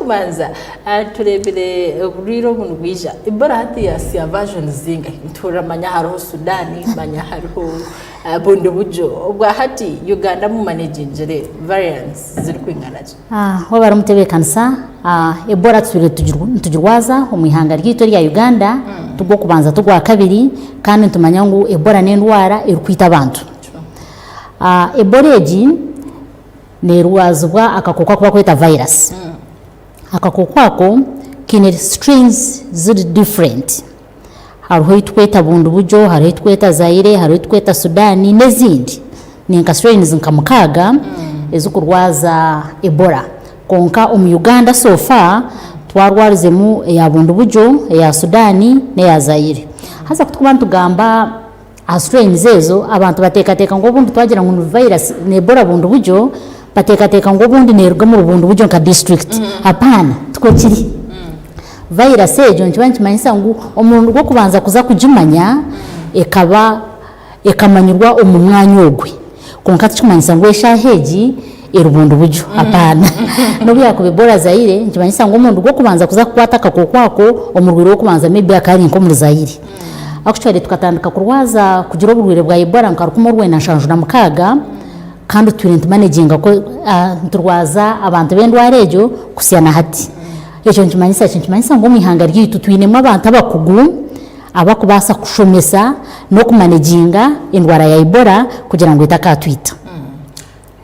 Eky'okubanza, tureebire oburwaire obu nibwija. Ebola hati yahitsya versions zingahi? Nituhurira manya hariho Sudan, manya hariho bundi buryo. Obwa hati Uganda mumanegingire variants zirikwingana ki? Webare omutebeekanisa, Ebola tutwire nitugirwaza omu ihanga ryaitu erya Uganda, ti gw'okubanza ti gwakabiri kandi nitumanya ngu Ebola n'endwara erikwita abantu. Ebola egi neerwazibwa akakooko aku barikweta virus. Akakooko ako kaine strains ziri different. Hariho ei turikweta bundibugyo, hariho ei turikweta Zaire, hariho ei turikweta Sudan n'ezindi. Ni nka strains nka mukaaga ezirikurwaza Ebola. Kwonka omu Uganda so far twarwarizemu eya bundibugyo, eya Sudan n'eya Zaire. Haza ku turikuba nitugamba aha strains ezo, abantu bateekateeka ngu obundi twagira ngu ni virus ni Ebola bundibugyo, bateekateeka ngu obundi neeruga omuri bundibugyo nka district. Hapaana, tikwo kiri. Virus egyo nikiba nikimanyisa ngu omurundi gw'okubanza kuza kugimanya ekaba ekamanyirwa omu mwanya ogwe. Kwonka tikikumanyisa ngu eshaaha egi eri bundi buryo, hapaana. N'obu yaakuba Ebola Zaire, nikimanyisa ngu omurundi gw'okubanza kuza kukwata akakooko ako, omurwaire w'okubanza maybe akaba ari nk'omuri Zaire. Actually tukatandika kurwaza kugira oburwaire bwa Ebola nka rukumi orwenda nshanju na mukaaga, kandi tutwire nitumanegyinga ku niturwaza abantu b'endwara egyo kuhitsya na hati. Ekyo nikimanyisa ki? Nikimanyisa ngu omu ihanga ryaitu twinemu abantu abakugu abarikubaasa kushomesa n'okumanegyinga endwara ya Ebola kugira ngu etakaatwita.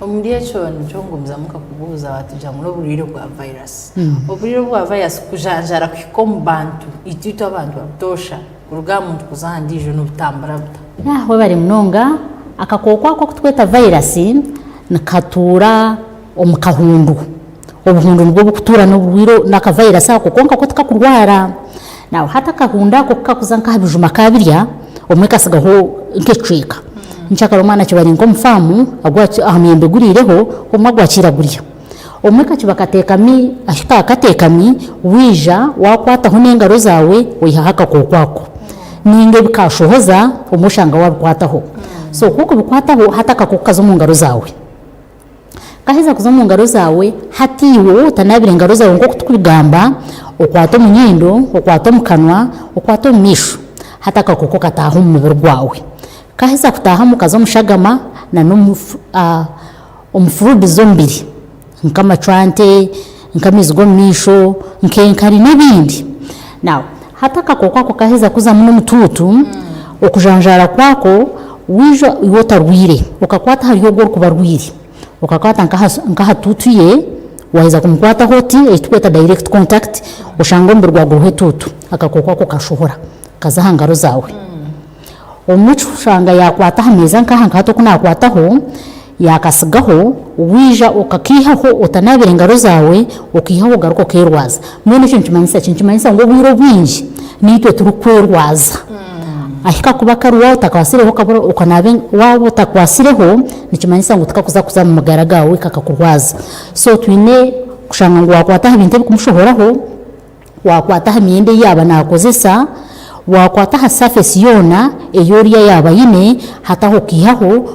Omuri ekyo nikyo ngumizamu nkakubuuza waatugira ngu n'oburwaire bwa virus. Oburwaire bwa virus kujanjaara kuhika omu bantu, itwe itwe abantu ba butoosha, kuruga aha muntu kuza aha ndiijo nibutambura buta? Webare munonga. Akakooko ako aku turikweta virus nikatuura omu kahundu. Obuhundu nibwo burikutuura n'oburwaire n'aka virus ako kwonka ko tikakurwara. Now hati akahundu ako kukakuza nk'aha bijuma kabirya, obumwe kasigaho nk'ekicweka. Nkyakare omwana akiba ari nk'omu faamu, aha muyembe guriireho, obumwe agwakiire agurya. Obumwe kakiba kateekami, ahu kaba kateekami, waija waakwataho n'engaro zaawe oihaho akakooko ako. Nainga ebi kaashohoza, obumwe oshanga waabikwataho. So ku orikubikwataho, hati akakooko kaza omu ngaro zaawe. Kaheza kuza omu ngaro zaawe, hati iwe waaba otanaabire ngaro zaawe nk'oku turikugamba, okwate omu nyindo, okwate omu kanwa, okwate omu maisho, hati akakooko kataaha omu mubiri gwawe. Kaheza kutaahamu kaza omu shagama na omu fluids z'omubiri nk'amacwante, nk'amaizi g'omu maisho, nk'enkari n'ebindi. Now hati akakooko ako kaheza kuzamu n'omutuutu, okujanjaara kwako waija iwe otarwaire okakwata ahari ogwo orikuba arwaire, okakwata nk'aha tuutu ye, waaheza kumukwataho oti eki turikweta direct contact, oshanga omubiri gwawe guriho etuutu, akakooko ako kashohora kaza aha ngaro zaawe. Obumwe oshanga yaakwata aha meeza nk'aha nka hati oku naakwataho, yaakasigaho, waija okakaihaho otanaabire engaro zaawe, okaihaho ogaruka okeerwaza. Mbwenu ekyo nikimanyisa ki? Nikimanyisa ngu obwire obwingi niitwe turikwerwaza. Ahi kakuba kari waaba otakwasireho okabura okanaaba waaba otakwasireho, nikimanyisa ngu tikakuza kuza omu magara gaawe kakakurwaza. So twine kushanga ngu waakwata aha bintu ebikumushohoraho, Waakwata aha myenda ei yaaba naakozesa, waakwata aha surface yoona ei oriya yaaba aine, hati aho okaihaho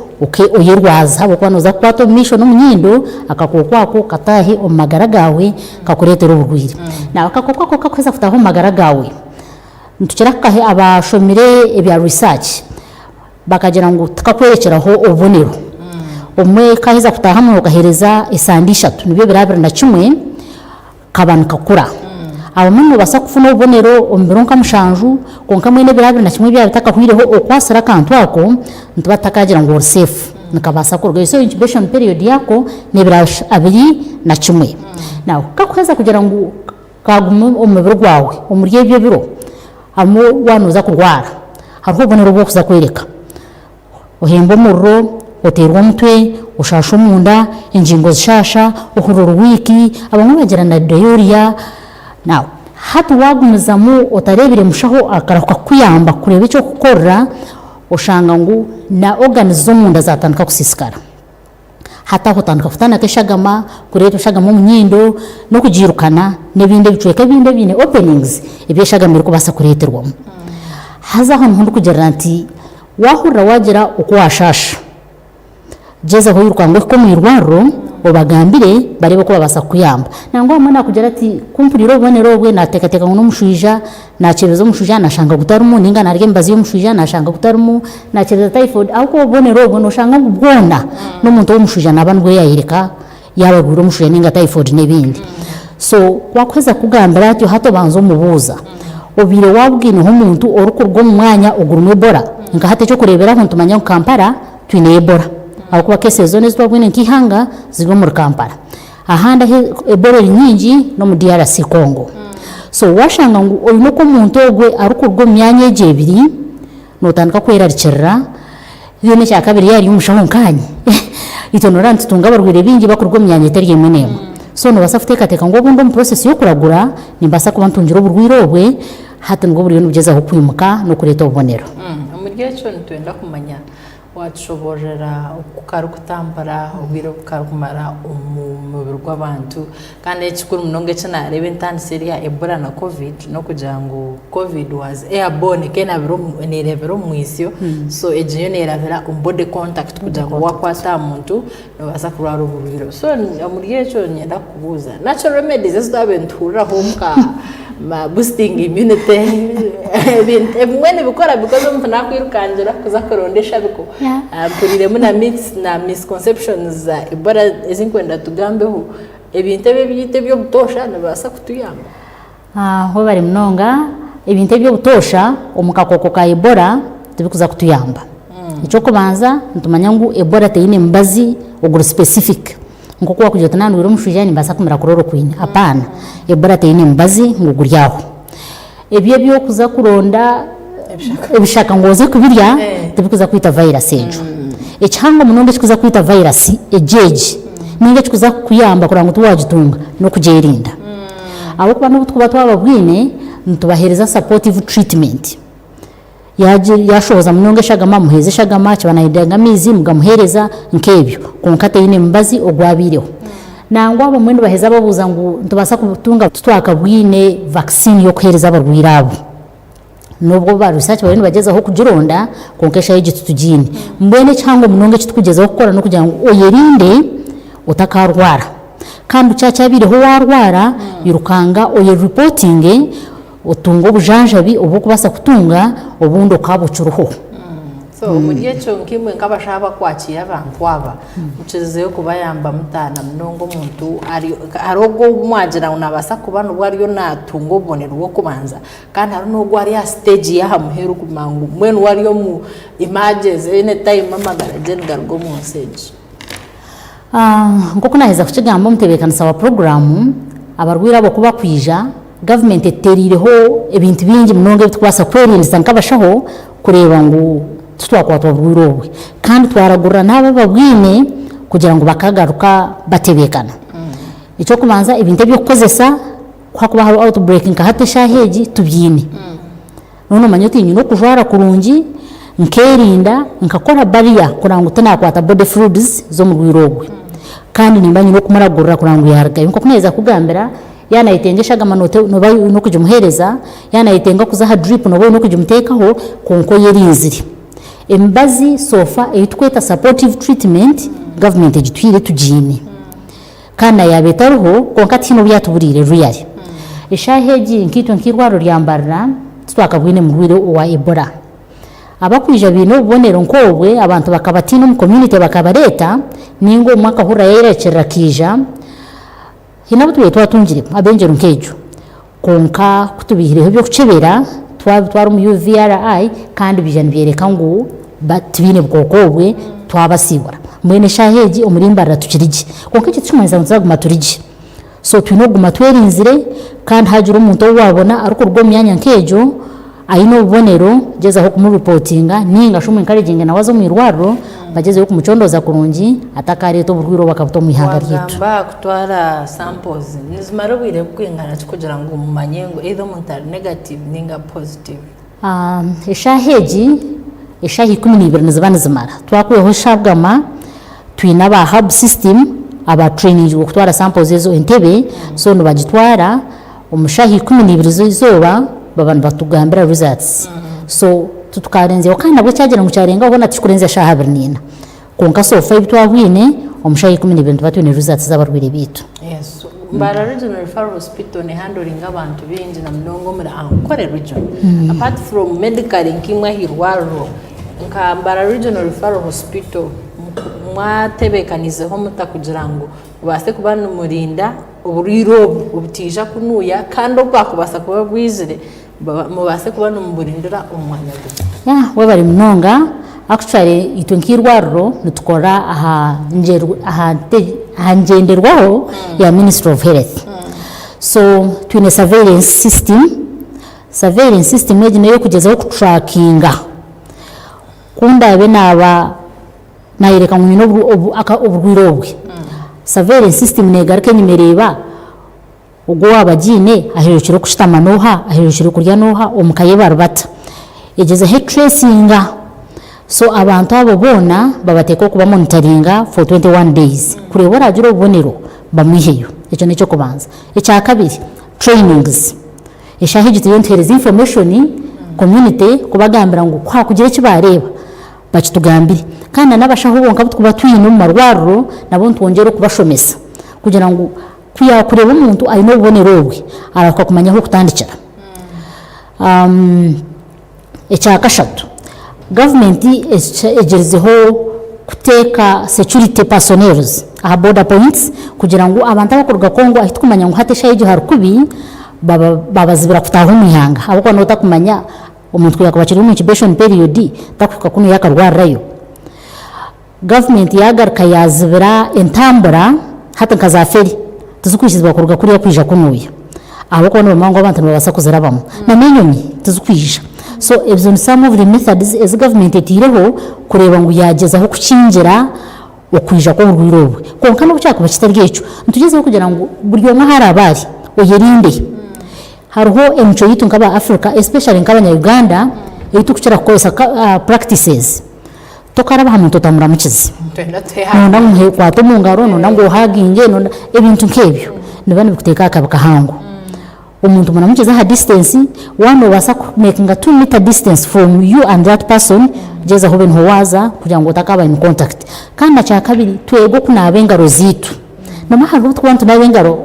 oyerwaza ahabw'okuba nooza kukwata omu maisho n'omu nyindo, akakooko ako kataahe omu magara gaawe kakureetere oburwaire. Nawe akakooko ako kakuheza kutaaha omu magara gaawe, nitukira kukaha abashomire ebya research bakagira ngu tikakworekyeraho obubonero. Obumwe kaheza kutaahamu okaheereza esande ishatu nibyo biro 21. Kaba nikakura. Abamwe nibabaasa kufuna obubonero omu biro nka mushanju, kwonka mbwenu ebiro 21 byaba bitakahwireho okwatsire akantu ako, nituba tutakagira ngu ori safe. Nikabaasa kurugayo. So incubation period yaako n'ebiro 21. Now kakuheza kugira ngu kaguma omu mubiri gwawe omuri ebyo ebiro, hamwe waaba nooza kurwara, hariho obubonero obu orikuza kworeka. Ohemba omuriro, oteerwa omutwe, oshaasha omunda, engingo zishaasha, ohurira ori wiiki, abamwe bagira na diarrhea. Now hati waagumizamu otareebire mushaho akarahuka kukuyamba kureeba eky'okukukorera, oshanga ngu na organs z'omunda zaatandika kusiisikara. Hati aho otandika kutanaka eshagama, kureeta eshagama omu nyindo, n'okugiirukana, n'ebindi ebicweka ebindi ebiine openings ebi eshagama erikubaasa kureeterwamu. Haza aho niho ndikugirira nti waahurira waagira oku waashaasha, gyezaho oirukange ohike omu irwariro obagambire bareebe oku babaasa kukuyamba. Nangwa obumwe naakugira ati ku mpuriire obubonero obwe naateekateeka ngu n'omushwija, naakyebeza omushwija naashanga gutarimu nainga naarya emibazi y'omushwija naashanga gutarimu, naakyebeza typhoid ahabw'okuba obubonero obwo nooshanga ngu bwona n'omuntu ow'omushwija naaba nibwo yaayoreka yaaba arwaire omushwija nainga typhoid n'ebindi. So ku akuheza kukugambira atyo hati obanza omubuuza, obaire waabugaineho omuntu orikuruga omu mwanya ogurimu Ebola? Nka hati eky'okureeberaho nitumanya ngu Kampala twineyo Ebola ahabw'okuba cases zoona ezi twabwine nk'eihanga ziri omuri Kampala. Ahandi ahu Ebola eri nyingi n'omu DRC Congo. So waashanga ngu oine oku omuntu ogwe arikuruga omu myanya egyo ebiri, nootandika kwerarikirira. Then ekyakabiri yaaba ari omushaho nkaanye, itwe nooreba nitutunga abarwaire baingi bakuruga omu myanya etari emwe n'emwe. So noobaasa kuteekateeka ngu obundi omu process y'okuragura, nimbaasa kuba ntungire oburwaire obwe, hati nibwo buriyo nibugyezaho kwimuka n'okureeta obubonero. Omuri ekyo nitwenda kumanya Waatushoboororera oku karikutambura, obwire obu karikumara omu mubiri gw'abantu. Kandi ekikuru munonga eki naareeba entaaniso eri aha Ebola na Covid n'okugira ngu Covid was airborne ekaba neerebera omu mwitsyo, so egi yo neerabira omu body contact kugira ngu waakwata aha muntu noobaasa kurwara oburwaire. So omuri ekyo niinyenda kukubuuza, natural remedies ezi twabaire nituhuriraho nka boosting immunity ebintu ebimwe nibikora because omuntu naakwirukangira kuza kuronda eshabiko. Mpuriiremu na myths na misconceptions za Ebola ezi ndikwenda tugambeho. Ebintu ebi ebyaitu eby'obutoosha nibibaasa kutuyamba? Webare munonga. Ebintu eby'obutoosha omu kakooko ka Ebola tibikuza kutuyamba. Eky'okubanza nitumanya ngu Ebola teine mubazi oguri specific. Nk'oku wakugira oti naaba ndwaire omushwija nimbaasa kumira chloroquine, apaana. Ebola teine mubazi ngu guri aho. Ebyo eby'okuza kuronda ebishaka ngu oze kubirya tibikuza kwita virus egyo. Ekihango munonga ekikuza kwita virus egyo egi ninga ekikuza kukuyamba kureba ngu tiwagitunga n'okugyerinda. Ahabw'okuba n'obu tukuba twababwine nitubaheereza supportive treatment. Yashohoza munonga eshagama muheereza eshagama, kiba nayenda amaizi mugamuheereza nk'ebyo kwonka teine mubazi ogwabaireho. Nangwa abamwe nibaheza babuuza ngu nitubaasa kutunga titwakabwine vaccine y'okuheereza abarwaire abo. N'obwo ba research bariyo nibagyezaho kugironda kwonka eshaaha egi titugiine. Mbwenu ekihango munonga eki turikugyezaho kukora n'okugira ngu oyerinde otakaarwara. Kandi kyaba kyabaireho waarwara, irukanga oyeripotinge otunge obujanjabi obu orikubaasa kutunga obundi okaaba okiriho. So omuri ekyo nkaimwe nk'abashaho abakwakiire abantu aba, mukirizeyo kubayamba muta na munonga omuntu ari hariho ogwo ou mwagira ngu naabaasa kuba nibwo ariyo naatunga obubonero bw'okubanza kandi hariho n'ogwo ari aha siteegi y'aha muheru kumanya ngu mbwenu we ari omu emergency any time amagara gye nigaruga omu nsi egi. Nk'oku naaheza kukigamba omutebeekanisa wa puroguraamu, abarwaire abo ku bakwija, gavumenti etuteereireho ebintu bingi munonga ebi turikubaasa kwerindisa nk'abashaho kureeba ngu titwakwatwa burwaire obwe. Kandi twaragurira n'abo ababwine kugira ngu bakagaruka batebeekana. Eky'okubanza ebintu eby'okukozesa ku hakuba hariho outbreak nka hati eshaaha egi tubiine. Noba nomanya oti nyine okujwara kurungi, nkerinda, nkakora barrier kureba ngu tinakwata body fluids z'omurwaire ogwe. Kandi nimba nyine okumuragurira kureba ngu yarugayo. Nk'oku naheza kukugambira, yaaba nayetenga eshagama noba oyine okugimuhereza, yaaba nayetenga kuza aha drip noba oyine okugimuteekaho kwonka oyerinzire. Emibazi so far ei turikweta supportive treatment, government egituhaire tugiine. Kandi na yaaba etariho, kwonka tihaine obu yaatuburiire really. Eshaaha egi nkaitwe nk'eirwariro rya Mbarara titwakabwine murwaire owa Ebola. Abakwija baine obubonero nk'obwe abantu bakabatiina omu community bakabareeta, nainga omwe akahurira yayerekyerera akaija, haine abu tubaire twatungire ab'engyero nk'egyo. Kwonka ku tubaihireho eby'okukyebera twabitwara omu UVRI kandi baija nibyoreka ngu tibaine bukooko obwe twabasiibura. Mbwenu eshaaha egi omuri Mbarara tukiri gye. Kwonka ekyo tikirikumanyisa ngu tuzaguma turi gye. So twine okuguma twerinzire kandi haagira omuntu ou waabona arikuruga omu myanya nk'egyo aine obubonero, gyezaho kumuripotinga nainga shi omu encouraginge nawe aze omu irwariro bagyezeho kumucondooza kurungi atakareeta oburwaire obu akabuta omu ihanga ryaitu. Waagamba aha kutwara samples, nizimara obwire burikwingana ki kugira ngu mumanye ngu either omuntu ari negative nainga positive? Eshaaha egi, eshaaha 12 niziba nizimara. Twakwihaho eshagama, twine aba hub system aba trainingirwe kutwara samples ezo Entebbe, so nibagitwara omu shaaha 12 z'eizooba baba nibatugambira results. So titukarenzeho kandi nabwo kyagira ngu kyarengaho hoona tikikurenzya shaaha 24. Kwonka so far ebi twabwine. Omu shaaha 12 nituba twine results z'abarwaire baitu. Yes. Mbarara Regional Referral Hospital nehandlinga abantu baingi na munonga omuri Ankole region. Apart from medically nkaimwe aha irwariro, nka Mbarara Regional Referral Hospital mwatebeekaniizeho muta kugira ngu mubaase kuba nimurinda oburwaire obu obutaija kunuuya kandi obu bwakubaasa kuba bwizire mubaase kuba nimuburindira omu mwanya gumwe? Yeah, webare munonga. Actually itwe nk'eirwariro nitukora aha aha ngyenderwaho ya Ministry of Health. So twine surveillance system, surveillance system egi n'ey'okugyezaho kutrackinga ku ndaabe naaba nayoreka ngu nyine oburwaire obwe, surveillance system negaruka enyima ereeba Ogwo owaaba agiine ahererukire kushutama n'oha, ahererukire kurya n'oha, omu ka ye bari bata. Egyezeho etutracinga. So abantu abo boona babateeka okuba monitoringa for 21 days kureeba oraagira obubonero bamwiheyo. Ekyo n'eky'okubanza. Ekyakabiri, trainings. Eshaaha egi turiyo nituheereza information community kubagambira ngu ku haakugira eki baareeba bakitugambire. Kandi na n'abashaho bonka abu turikuba twine omu marwariro nabo nitwongyera okubashomesa kugira ngu Ku yaakureeba omuntu aine obubonero obwe, arahuka kumanya ah'okutandikira. Ekya kashatu, gavumenti egyerizeho kuteeka security personnels aha border points kugira ngu abantu abarikuruga Congo ahu turikumanya ngu hati eshaaha egi hari kubi, babazibira kutaaha omu ihanga ahabw'okuba nooba otakumanya omuntu ku yaakuba akiri omu incubation period takuhika kunuya akarwarirayo. Gavumenti yaagaruka yaazibira entambura hati nka za feri tizikwikirizibwa kuruga kuriya kwija kunuuya ahabw'okuba nibamanya ngu abantu nibabaasa kuzirabamu na n'enyonyi tizikwija. So ezo ni some of the methods ezi gavumenti etaireho kureeba ngu yaagyezaho kukingira okwija kw'oburwaire obu. Kwonka n'obu kyakuba kitari ekyo, nitugyezaho kugira ngu buri omwe ahu araabe ari oyerinde. Hariho emicwe yaitu nk'aba Africa especially nk'abanya Uganda ei turikukira kukoresa practices. Tokaraba aha muntu otamuramukize. Noyenda ngu omukwate omu ngaro, noyenda ngu ohaginge, ebintu nk'ebyo nibiba nibikuteeka aha kabi kahango. Omuntu muramukize aha distance, waaba noobaasa kumekinga 2 meter distance from you and that person, gyezaho obe niho waaza kugira ngu otakaaba in contact. Kandi n'ekyakabiri, twege okunaaba engaro zaitu. Nambwenu hariho obu turikuba nitunaaba engaro,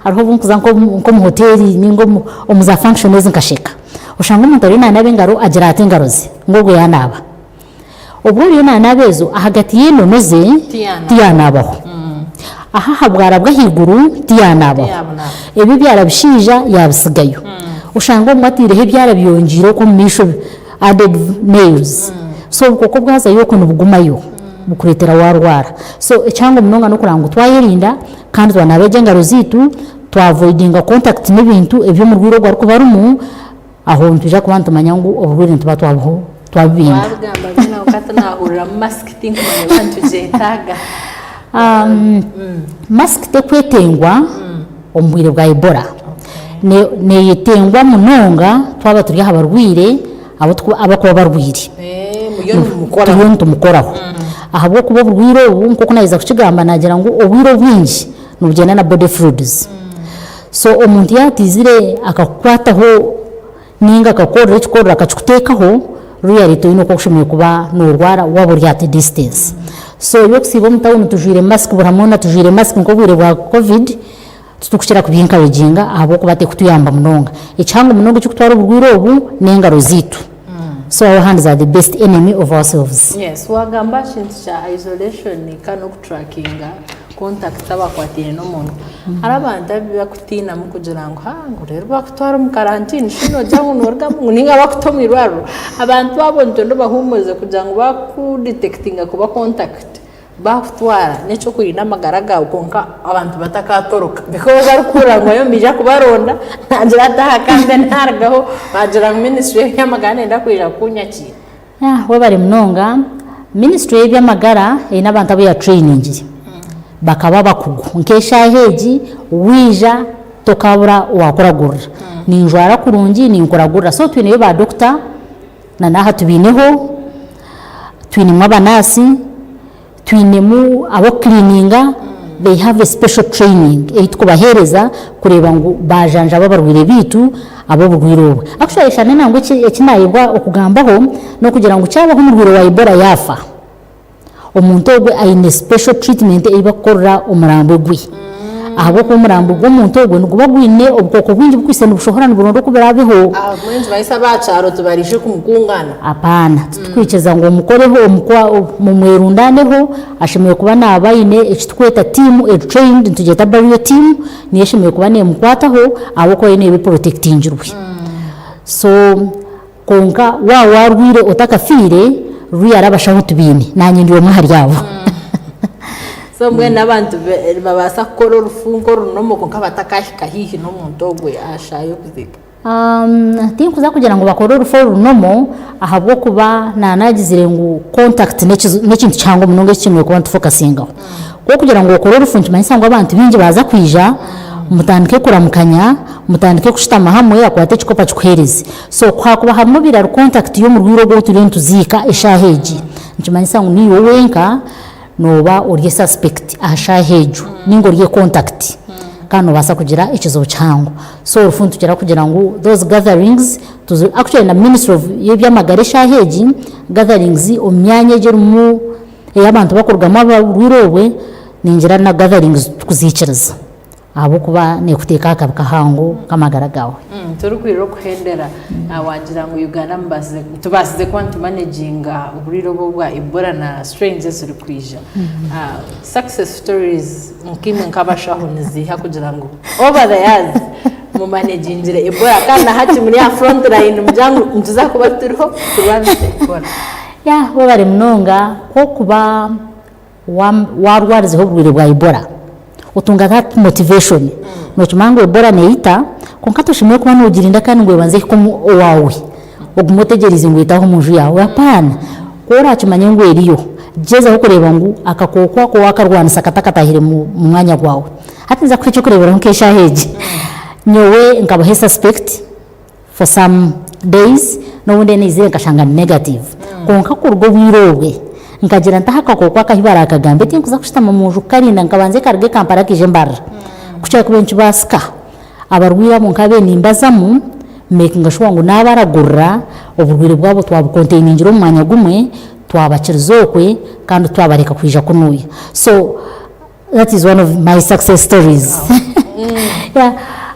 hariho obu ndikuza nk'omu hoteeri ninga omu za function ezi nkasheka. Oshanga omuntu ariyo nanaaba engaro agira ati engaro ze ngu ogwo yanaaba. Obwo ariyo nanaaba ezo ahagati y'enono ze tiyanaabaho. Aha aha bwara bw'ahaiguru tiyanaabaho. Ebyo ebyara bishaija yabisigayo. Oshanga obumwe ataireho ebyara byongyeire okwo omu maisho added nails. So obukooko bwazayo okwo nibugumayo bukureetera warwara. So ekihango munonga n'okureba ngu twayerinda kandi twanaaba gye engaro zaitu. Twavoidinga contact n'ebintu ebi omurwaire ogwo arikuba arimu, aho nitwija kuba nitumanya ngu oburwaire nituba twabubinga. Wabigamba byona kwonka tinahuriramu mask tinkumanya oba nitugyetaaga. Mask tekwetengwa omu bwire bwa Ebola. Neyetengwa munonga twaba turi aha barwaire abakuba barwaire. Muriyo nimumukoraho. Turiyo nitumukoraho. Ahabw'okuba oburwaire obu nk'oku naheza kukigamba nagira ngu obwire obwingi nibugyenda na body fluids. So omuntu yaaba ataizire akakukwataho ninga akakukorera ekikorwa akakikuteekaho, really toine oku oshemereire kuba noorwara waaba ori at a distance. So eby'okusiiba omu tawuni tujwaire mask buri hamwe hoona tujwaire mask nk'obwire bwa covid, titurikukira kubi encouraginga ahabw'okuba terikutuyamba munonga. Ekihango munonga ekirikutwara oburwaire obu n'engaro zaitu. So our hands are the best enemy of ourselves. Yes, wagamba aha kintu kya isolation kandi n'okutrackinga contacts abakwataine n'omuntu. Hariho abantu abu barikutiinamu kugira ngu haa ngu reero bakutwara omu karantini shi noogira ngu noorugamu ngu ninga bakuta omu irwariro. Abantu abo nitwenda obahuumurize kugira ngu baakudetectinga kuba contact Baakutwara n'eky'okurinda amagara gaawe kwonka abantu batakaatoroka because arikuhurira ngu bariyo nibaija kubaronda naagira ati aha kambe naarugaho baagira ngu minisitule y'eby'amagara neenda kwija kunyakiira. Webare munonga. Minisitule y'eby'amagara eine abantu abu yatureyiningire bakaba abakugu. Nk'eshaaha egi waija tokaabura owaakuragurira. Ninjwara kurungi ninkuragurira. So twineyo ba dokita. Na n'aha tubiineho, twinemu abanaasi, twinemu ab'okukiriininga, they have a special training ei turikubaheereza kureeba ngu baajanjaba abarwaire baitu ab'oburwaire obu. Actually shana nangwa eki naayebwa okugambaho n'okugira ngu kyabaho omurwaire wa Ebola yaafa, Omuntu ogwe aine special treatment ei bakukorera omurambo gwe. Ahabw'okuba omurambo gw'omuntu ogwe niguba gwine obukooko bwingi bukwaitse nibushohora niburonda oku biraabeho. Mbwenu nikibaasa aba kyaro tibaraije kumukungana? Apaana. Titurikwikiriza ngu omukoreho, mumwerundaaneho, ashemereire kuba naaba aine eki turikweta tiimu eri trained, nitugyeta burial team, niyo eshemereire kuba neemukwataho ahabw'okuba yo neeba eporotekitingirwe. So Kwonka waaba waarwaire otakafiire, ruriya abashaho tubaine. Naanye ndi omwe ahari abo. So mbwenu abantu nibabaasa kukora orufu nk'orunomo kwonka batakahika haihi n'omuntu ogwe aha shaaha y'okuziika? Tinkuza kugira ngu bakore orufu orunomo ahabw'okuba naanagizire ngu contact n'ekintu kihango munonga eki twine kuba nitufokasingaho. Ku orikugira ngu okore orufu nikimanyisa ngu abantu baingi baaza kwija mutandike kuramukanya, mutandike kushutama hamwe akwate ekikopo akikuheereze. So ku haakuba harimu birari contact y'omurwaire ogu ou turiyo nituziika eshaaha egi, nikimanyisa ngu naiwe wenka nooba ori suspect aha shaaha egyo nainga ori contact kandi noobaasa kugira ekizibu kihango. So orufu nitukira kugira ngu those gatherings actually na ministry of y'eby'amagara eshaaha egi, gatherings omu myanya egi erimu ei abantu bakurugamu abarwaire obwe, ningira na gatherings titukuziikiriza ahabw'okuba neekuteeka aha kabi kahango k'amagara gaawe. Turikwirira okuhendera, waagira ngu Uganda tubaasize kuba nitumanaginga oburwaire obu obwa Ebola na strains ezirikwija. Success stories nkaimwe nk'abashaho niziiha kugira ngu over the years mumanegingire Ebola kandi na hati muri aha front line mugira ngu nituza kuba turiho turwanise Ebola? Yeah, webare munonga ku okuba warwarizeho oburwaire bwa Ebola otunga that motivation nokimanya ngu Ebola neyita kwonka toshemereire kuba nogirinda kandi ngu ebanze ehike owaawe ogume otegyereize ngu etaahe omunju yaawe apaana ku orakimanye ngu eriyo gyezaho kureeba ngu akakooko ako wakarwanisa katakatahire mu mwanya gwawe. Hati ninza kuha ekyokureeberaho nk'eshaaha egi nyowe nkabaho esuspect for some days n'obundi naizire nkashanga ndi negative kwonka kuruga obwire obwe nkagira nti akakooko aka ahu barakagambe tinkuza kushutama omunju kukarinda nkabanze karuge Kampala kaije Mbarara ku kyakubaire nikibaasika abarwaire abo nkabaire nimbazamu makinga sure ngu nabaragurira oburwaire bwabo twabukonteiningira omu mwanya gumwe twabakiriza okwe kandi twabareka kwija kunuya so That is one of my success stories. Yeah,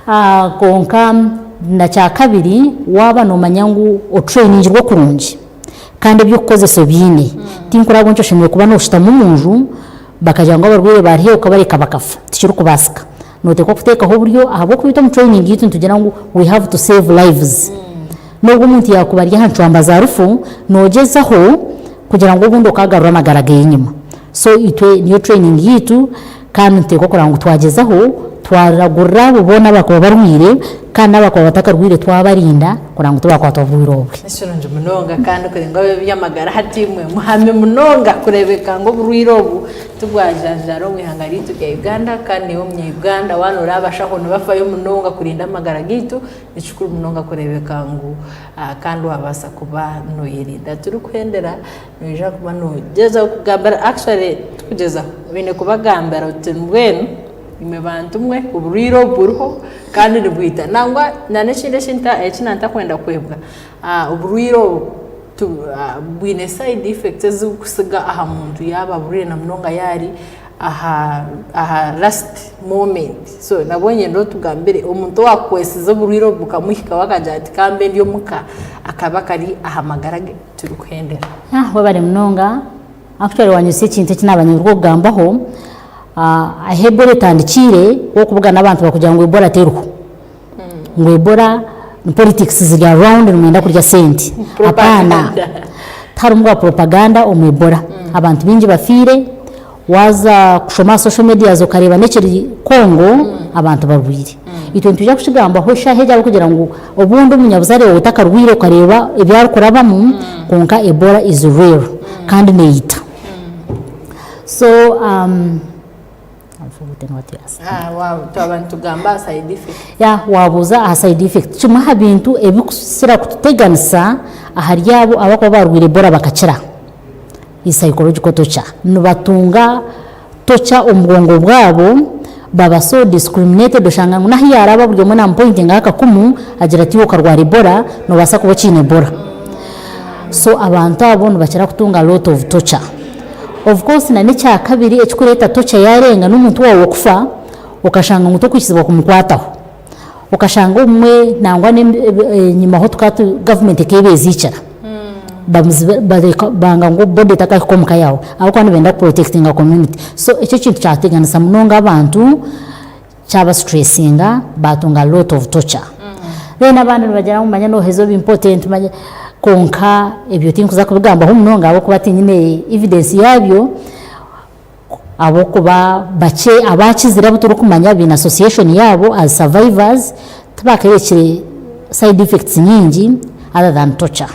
ah, kwonka na kyakabiri waaba noomanya ngu otrainingirwe kurungi kandi eby'okukozesa obiine, tinkuraba nti oshemereire kuba nooshutama omu nju bakagira ngu abarwaire bari haihi okabareka bakafa, tikirikubaasika. Nooteekwa kuteekaho oburyo ahabw'okuba itwe omu training yaitu nitugira ngu we have to save lives. N'obu omuntu yaakuba ari aha ncwamba za rufu, noogyezaho kugira ngu obundi okaagarura amagara ge enyima. So itwe niyo training yaitu kandi nituteekwa kureba ngu twagyezaho twaragurira abo boona abakuba barwaire kandi n'abakuba batakarwaire twabarinda kureba ngu tibakwatwa burwaire obwe. Ni kirungi munonga kandi kureba ngu ab'eby'amagara hati imwe muhami munonga kureebeka ngu oburwaire obu tibwajanjaara omu ihanga ryaitu rya Uganda kandi naiwe omunya Uganda waaba nooreeba abashaho nibafayo munonga kurinda amagara gaitu Ni kikuru munonga kureebeka ngu kandi waabaasa kuba nooyerinda. Turikuhendera noija kuba noogyezaho kugambira, actually tikugyezaho, oine kubagambira oti mbwenu imwe bantu mwe oburwaire obu buriho kandi nibwita. Nangwa n'ekindi eki naantakwenda kwebwa, oburwaire obu bwine side effects ezirikusiga aha muntu yaaba aburwaire na munonga yaari aha aha last moment so nabwo niinyenda otugambire omuntu owakukwesize oburwaire obu bukamuhikaho akagira ati kambe ndi omuka akaba kari aha magara ge turikuhendera. Webare munonga actually wanyutsya ekintu eki naaba nyenzire kugambaho ahu Ebola etandikiire wokubugana abantu bakugira ngu Ebola teriho ngu Ebola ni politics ziri around nimwenda kurya sente apaana tiharimu bwa propaganda omu Ebola abantu baingi bafiire Waaza kushoma aha social medias okareeba n'ekiri Congo, abantu barwaire. Itwe nitwija kukigambaho eshaaha egi ahabw'okugira ngu obundi omunyabuzaare waawe takarwaire okareeba ebi arikurabamu, kwonka Ebola is real kandi neeyita. So I've forgotten what you asked me. Twaba nitugamba aha side effect. Yeah, waabuuza aha side effect. Kimwe aha bintu ebikukira kututeganisa ahari abo abarikuba baarwaire Ebola bakakira, is psychological torture. Nibatunga torture omu bwongo bwabo, baba so discriminated oshanga ngu n'ahu yaaraba buri omwe naamupointingaho akakumu agira ati iwe okarwara Ebola, noobaasa kuba okiine Ebola. So abantu abo nibakira kutunga a lot of torture. Of course na n'ekyakabiri ekirikureeta torture yaarenga n'omuntu waawe okufa okashanga ngu tokwikirizibwa kumukwataho. Okashanga obumwe nangwa enyimaho tukaba tu gavumenti ekeebeziikira banga ngu body etakahika omuka yaawe ahabw'okuba nibenda ku protectinga community. So ekyo ekintu kyateganisa munonga abantu, kyaba stressinga baatunga a lot of torture. Then abandi nibagira ngu manya nooheza oba impotent manya kwonka ebyo tinkuza kubigambaho munonga ahabw'okuba tinyine evidence yaabyo, ahabw'okuba bakye abakizire abu turikumanya baine association yaabo as survivors tibakerekire side effects nyingi other than torture.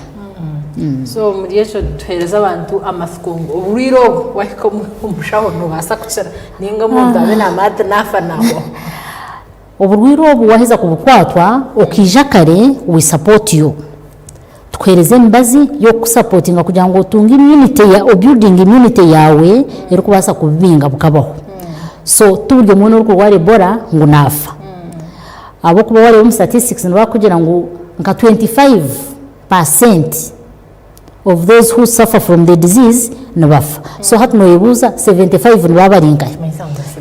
So omuri ekyo nituheereza abantu amatsiko ngu oburwaire obu wahika omushaho noobaasa kukira nainga omuntu abe naamanya ati naafa naahwaho. Oburwaire obu waaheza kubukwatwa okaija kare we support you. Tukuheereza emibazi y'okukusapotinga kugira ngu otunge immunity obuildinge immunity yaawe erikubaasa kubibinga bukabaho. So ti buri omwe orikurwara Ebola ngu naafa. Ahabw'okuba waareeba omu statistics nibakugira ngu nka 25 percent of those who suffer from the disease nibafa. So hati noyebuuza 75 nibaba bari nkahi?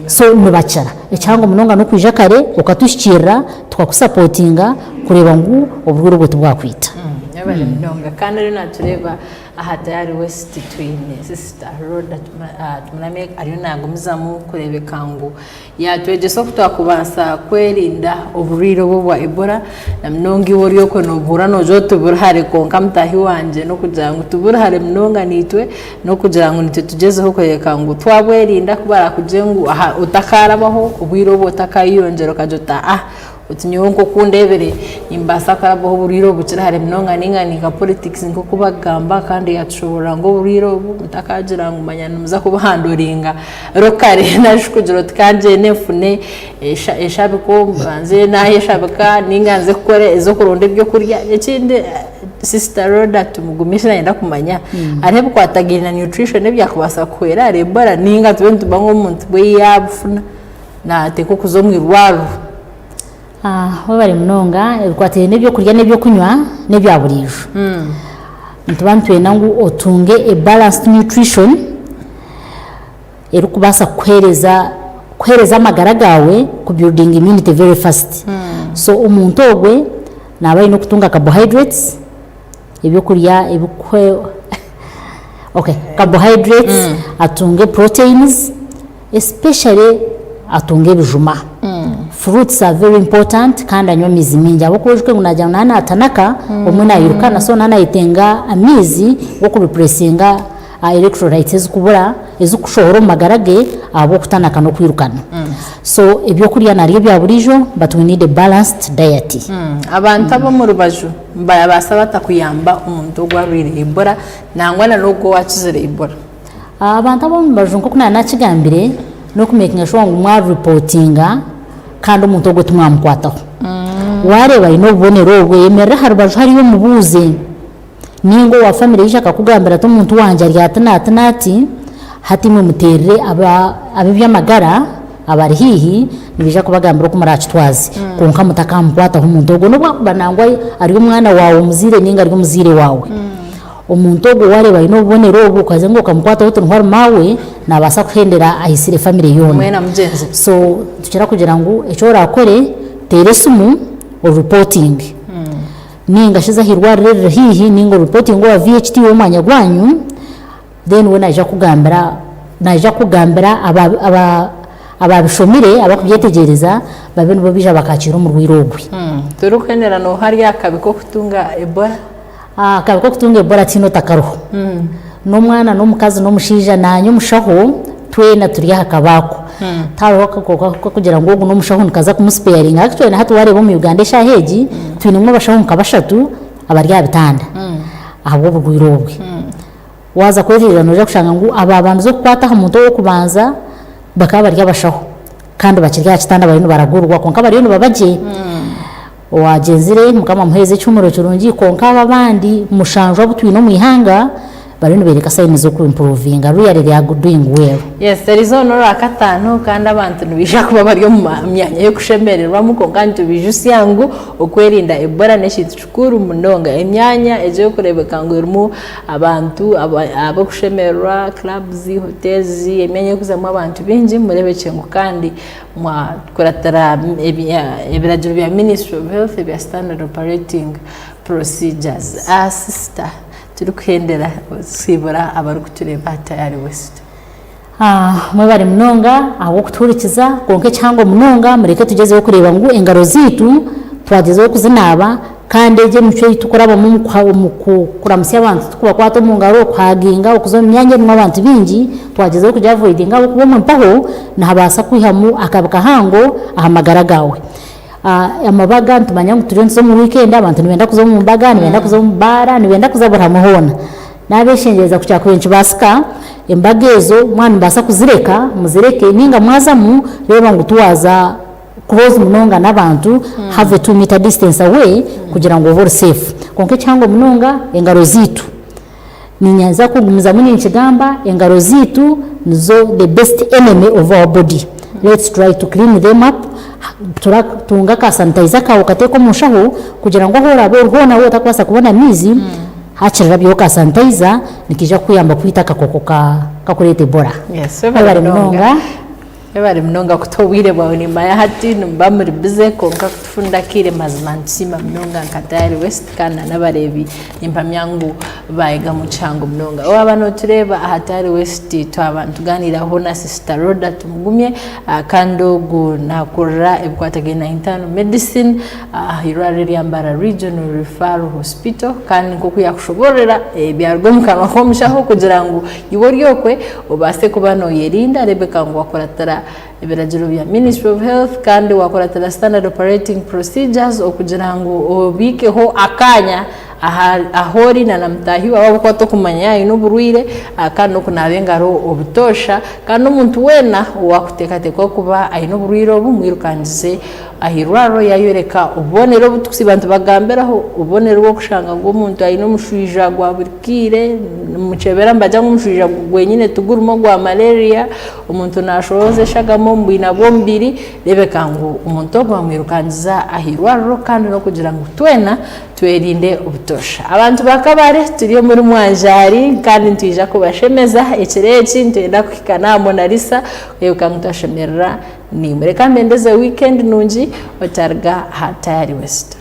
So nibakira. Ekihango munonga n'okwija kare okatuhikiirira tukakusapotinga kureeba ngu oburwaire obwo tibwakwita. Mwebare munonga. Kandi ariyo natureeba aha Tayari West twine Sister Rhoda Tumuramye ariyo nagumizamu kureebeka ngu Yaatwegyesa oku twakubaasa kwerinda oburwaire obu obwa Ebola, na munonga iwe ori okwe noobuhurira noogira oti buri hare kwonka mutaahi wangye n'okugira ngu tiburi hare munonga naitwe, n'okugira ngu naitwe tugyezeho kureebeka ngu twabwerinda ku baraakugire ngu aha otakaarabaho obwire obu otakayeyongyera okagira oti aa Oti nyowe nk'oku ndeebire nimbaasa kurabaho oburwaire obu bukiri hare munonga nainga ni nka politics nk'oku bakugamba kandi yaatushoboorora ngu oburwaire obu mutakagira ngu manya nimuza kubuhandoringa locally nari shi kugira oti ka ngyende nfune eshabiko mbanze naayeshabika nainga nze kukora ez'okuronda ebyokurya. Ekindi Sister Rhoda tumugume eki naayenda kumanya hariho ebikwatagaine na nutrition ebyakubaasa kuhwera ahari Ebola nainga tube nituba ngu omuntu we yaabufuna Naateekwa okuza omu irwariro. Webare munonga, ebikwatiraine n'ebyokurya n'ebyokunywa n'ebya buriijo. Nituba nitwenda ngu otunge a balanced nutrition erikubaasa kukuheereza kuheereza amagara gaawe ku buildinga immunity very fast. So omuntu ogwe naaba aine okutunga carbohydrates, ebyokurya ebikuha okay carbohydrates, atunge proteins, Especially atunge ebijuma. Fruits are very important kandi anywe amaizi maingi ahabw'okuba oijuke ngu nagira ngu naaba natanaka obumwe nairukana so naaba nayetenga amaizi g'oku replacinga electrolytes ezikubura ezikushohora omu magara ge ahabw'okutanaka n'okwirukana. So ebyokurya narya ebya buriijo but we need a balanced diet. Abantu ab'omu rubaju nibabaasa bata kuyamba omuntu ogu arwaire Ebola nangwa na n'ogu owakizire Ebola? Abantu ab'omu rubaju nk'oku naanakigambire, n'okumekinga shuwa ngu mwariripotinga kandi omuntu ogwo timwamukwataho. Waareeba aine obubonero obwo, yemerera aha rubaju hariya omubuuze. Nainga owa famire yaija akakugambira ati omuntu wangye ari ati n'ati n'ati, hati imwe muteerere ab'eby'amagara abari haihi, nibaija kubagambira oku muraakitwaze. Kwonka mutakamukwataho omuntu ogwo, n'obu akuba nangwa ari omwana waawe omuzaire nainga ari omuzaire waawe. Omuntu ogwo waareeba aine obubonero obu okaza ngu okamukwataho oti niho ari maawe, naabaasa kuhendera aitsire famire yoona. Mwena mugyenzire. So nitukira kugira ngu eki oraakore, teera esimu oripotinge. Nainga shi za aha irwariro eriri haihi nainga oripotinge owa VHT w'omwanya gwanyu, then we naija kukugambira naija kukugambira aba aba abaabishomire abarikubyetegyereza babe nibo baija bakakiira omurwaire ogwe. Torikuhendera nooha ari aha kabi k'okutunga Ebola? Akabi k'okutunga Ebola tihaine otakariho. N'omwana n'omukazi n'omushaija naanye omushaho twena turi aha kabi ako. Tihariho akakooko k'okugira ngu ogu n'omushaho nikaza kumusipeyaringa. Actually na hati waareeba omu Uganda eshaaha egi twinemu abashaho nka bashatu abari aha bitanda ahabw'oburwaire obwe. Waaza kwetegyereza noija kushanga ngu abaabandize okukwata aha muntu ow'okubanza bakaba bari abashaho kandi bakiri aha kitanda bariyo nibaragurwa kwonka bariyo nibaba gye. Owaagyenzire Mukama amuheereze ekihumuro kirungi, kwonka abo abandi mushanju abu twine omu ihanga Bariyo nibereka signs z'oku improvinga really they are doing well. Yes, erizooba n'orwakataano kandi abantu nibaija kuba bari omu myanya y'okushemererwamu kwonka nitubaijutsya ngu okwerinda Ebola n'ekintu kikuru munonga. Emyanya egi erikureebeka ngu erimu abantu ab'okushemererwa, clubs, hotels, emyanya erikuzamu abantu baingi mureebekye ngu kandi mwakuratira ebiragiro bya Ministry of Health ebya Standard Operating Procedures. Sister. Turikuhendera osiibura abarikutureeba aha Tayari West. Mwebare munonga ahabw'okutuhurikiza kwonka ekihango munonga mureke tugyezeho kureeba ngu engaro zaitu twagyezaho kuzinaaba kandi egyo emicwe ei turikurabamu omu kuramutsya abantu turikubakwata omu ngaro, okuhaginga, okuza omu myanya erimu abantu baingi twagyezaho kugiavoidinga ahabw'okuba omwe mpaho nihabaasa kwihamu akabi kahango aha magara gaawe. Amabaga nitumanya ngu turiyo nituza omu wiikendi abantu nibenda kuza omu mbaga, nibenda kuza omu baara, nibenda kuza buri hamwe hoona. Naabeshengyereza ku kyakubaire nikibaasika, embaga ezo mwaba nimubaasa kuzireka, muzireke nainga mwazamu, reeba ngu tiwaaza close munonga n'abantu, have a 2 metre distance away kugira ngu obe ori safe. Kwonka ekihango munonga, engaro zaitu. Ninyanza kugumizamu ninkigamba, engaro zaitu nizo the best enemy of our body. Let's try to clean them up, tunga ka sanitizer kaawe okateeke omu nshaho kugira ngu ahu oraabe ori hoona waaba otarikubaasa kubona amaizi, hakiri rabyaho ka sanitizer nikaija kukuyamba kwita akakooko kakureeta Ebola. Webare munonga. Webare munonga kutuha obwire bwawe nimanya hati nimuba muri busy kwonka kutufunira akaire mazima nitusiima munonga nka Tayari West kandi na n'abareebi nimpamya ngu bayegamu kihango munonga. Waaba notureeba aha Tayari West twaba nituganiiraho na Sister Rhoda Tumugumye kandi ogu nakurira ebikwatagaine na internal medicine aha irwariro erya Mbarara Regional Referral Hospital kandi nk'oku yakushoboororera byaruga omu kanwa k'omushaho kugira ngu iwe ori okwe obaase kuba nooyerinda reebeka ngu wakuratira ebiragiro bya Ministry of Health kandi wakuratira Standard Operating Procedures okugira ngu obiikeho akaanya ahu ori na na mutaahi waawe ahabw'okuba tokumanya yaaba aine oburwaire kandi n'okunaaba engaro obutoosha kandi n'omuntu weena owaakuteekateekwaho kuba aine oburwaire obu mwirukangize aha irwariro yaayoreka obubonero obu tukusiiba nitubagambiraho, obubonero bw'okushanga ngu omuntu aine omushwija gwa buri kaire, nimukyebera nibagira ngu omushwija gwenyine tigurimu ogwa malaria, omuntu naashohoza eshagama omu bwina bw'omubiri, reebeka ngu omuntu ogwo bamwirukangiza aha irwariro kandi n'okugira ngu twena twerinde obutoosha. Abantu ba Kabale turi omuri Mwanjaari kandi nitwija kubashemeza ekiro eki, nitwenda kuhika n'aha Monalisa kureebeka ngu twashemerera Naimwe reka mbendeze weekend nungi otariga aha Tayari West.